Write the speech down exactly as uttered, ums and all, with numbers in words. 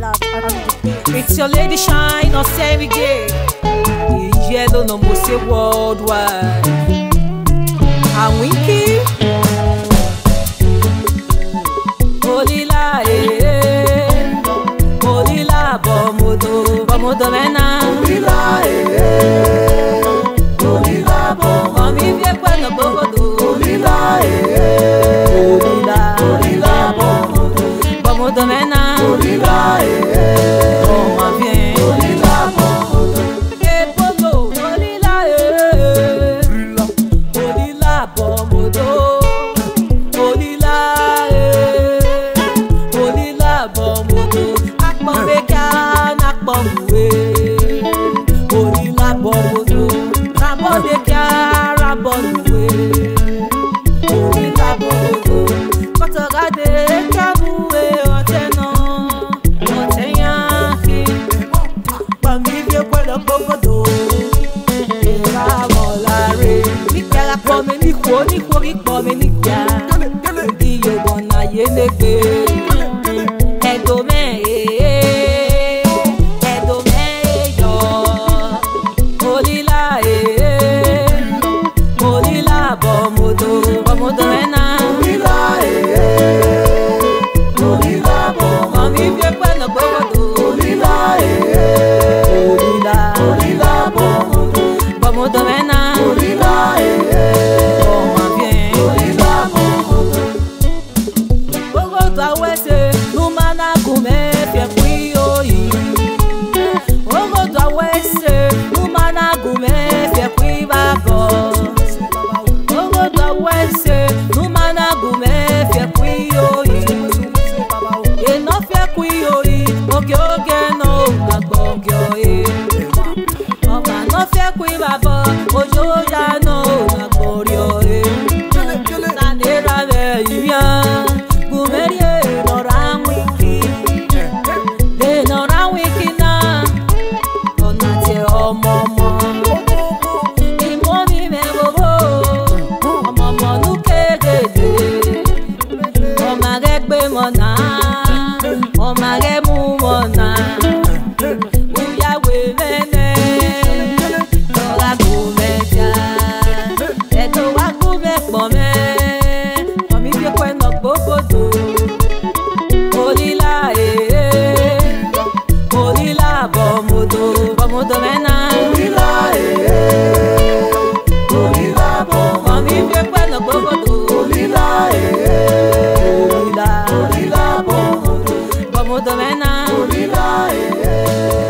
It's your lady Shine Osemighe. Iye do no mo se worldwide. Awinki. Olila, eh, eh. Olila, bọmodo, bọmodo mwẹ na. Olila, eh, eh. Olila, bọmodo. Ọmọ ivbi ekwẹ nọ gbogodo. Olila, eh, eh. Olila, olila, bọmodo, bọmodo mwẹ na. Olila, eh, eh. Ọmọ aviẹn. Olila, bọmodo. Ebolo, olila, eh, eh. Olila, bọmodo, olila, eh, olila, bọmodo, akpọ vbe ka na akpọ vbe, olila, bọmodo, rabọ vbe ka rabọ vbe, olila, bọmodo, kọtọ gha de ka vbe ọtẹn nọ, ọtẹn yan khin. Kpọnmwẹ ivbi ekwẹ nọ gbogodo. Erha vbe ọla rre. Nikia gha kpọnmwẹ ne ikhuo, ne ikhuo ghi kpọnmwẹ nikia. Ugi ye obọ na ye ne egbe. Ẹdo mwẹ, eh, ẹdo mwẹ, eh, yọ. Olila, eh, olila, bọmodo, bọmodo mwẹ na. Olila, eh, olila, bọmodo. Ọmọ ivbi ekwẹ nọ gbogodo. Olila, eh, olila, olila, bọmodo, bọmodo mwẹ na. Olila, eh, ọmọ aviẹn. Olila, bọmodo. Oghodo a wẹ ẹse ne u ma na gu mwẹ fi ẹkpo iro yi. Oghodo a wẹ ẹse ne u ma na gu mwẹ fi ẹkpo ivbabọ. Oghodo a wẹ ẹse ne u ma na gu mwẹ fi ẹkpo iro yi. Enọ fi ẹkpo iro yi, ogie ogie nọ, u na gbọgiọ e. Ọmwa ne ọ fi ẹkpo ivbabọ, oyoya nọ, u na gbọriọ e. Na ne erha vbe irian, gu mwẹ rhie ne ọ ra winki. De ne ọ ra winki na, ọ na tie ọmọmọ. Imọni mwẹ vbe obọ, ọmọmọ ne u ke dede. Ọ ma ghẹ gbe emọ na, ọ ma ghẹ mu emọ na. U ya wẹ mwẹ nẹ, ọ gha gu mwẹ dia. Ẹdẹ ọ wa gu mwẹ kpọ mwẹ, ọmọ ivbi ekwẹ nọ gbogodo. Olila, eh, eh. Olila, bọmodo, bọmodo mwẹ na. Olila, eh, eh. Olila, bọmodo. Ọmọ ivbi ekwẹ nọ gbogodo. Olila, eh, eh. Olila, olila, bọmodo, bọmodo mwẹ na. Olila, eh, eh.